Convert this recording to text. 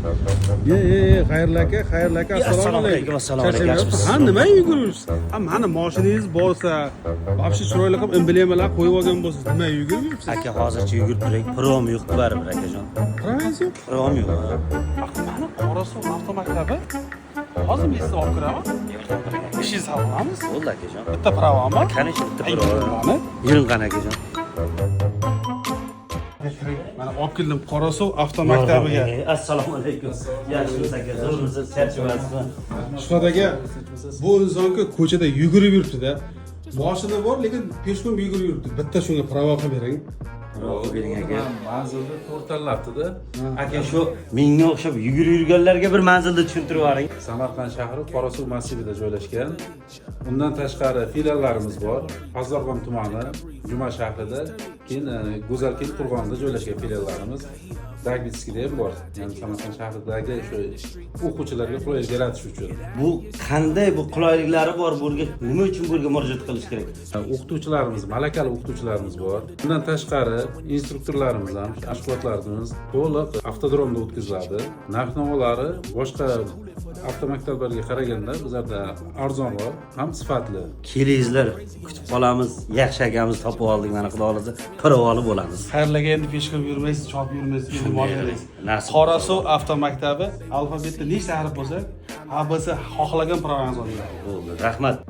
Ye, ye, ye, xayrli aka, xayrli aka, Assalomu assalomu alaykum, alaykum. Assalomu alaykum, Charchamayapsiz? yaxshimisiz? Ha, nima yugurib yuribsiz? Ha, mani moshinangiz bo'lsa, вообще chiroyli qilib emblemalar qo'yib olgan bo'lsangiz, nima yugurib yuribsiz? Aka, hozircha yugurib turing, pravom yo'q baribir, akajon. Pravangiz yo'q. Pravom yo'q, ha. Mani Qorasuv avtomaktabi. Hozir men sizni olib kiraman. Ishingizni hal qilamiz. Bo'ldi, akajon. Bitta pravam bor. Qani shu bitta Ay, pravo? Mani. Yuring, qani, akajon. Mana olib keldim Qorasuv avtomaktabiga. Assalomu alaykum. Yaxshimisiz, aka? Zo'rmisiz? Charchamasizmi? Shuhrat aka, bu insonku ko'chada yugurib yuribdi-da. Moshina bor, lekin пешком yugurib yuribdi. Bitta shunga pravo qilib bering. Pravo bering, aka. Manzilni to'rt tanlabdida. Aka, shu menga o'xshab yugurib yurganlarga bir manzilni tushuntirib yuboring. Samarqand shahri, Qorasuv massivida joylashgan. Undan tashqari filiallarimiz bor: Pazarg'on tumani, Juma shahrida, keyin Go'zalkent qo'rg'onida joylashgan filiallarimiz, Dagvitskiyda ham bor. Ya'ni Samarqand shahridagi shu o'quvchilarga qulaylik yaratish uchun. Bu qanday, bu qulayliklari bor burga? Nima uchun burga murojaat qilish kerak? O'qituvchilarimiz, malakali o'qituvchilarimiz bor. Bundan tashqari instruktorlarimiz ham, mashg'ulotlarimiz to'liq avtodromda o'tkaziladi. Narx navolari boshqa avtomaktablarga qaraganda bizlarda arzonroq, ham sifatli. Kelingizlar, kutib qolamiz. Yaxshi akamiz topib oldik, mana, xudo xohlasa, pravoli bo'lamiz. Xayrli aka, endi пешком yurmaysiz, chopib yurmaysiz, endi moshinangiz. Nasib. Qorasuv avtomaktabi, alfabetda nechta harf bo'lsa, A, B, C, xohlagan pravangizni oling. Bo'ldi, rahmat.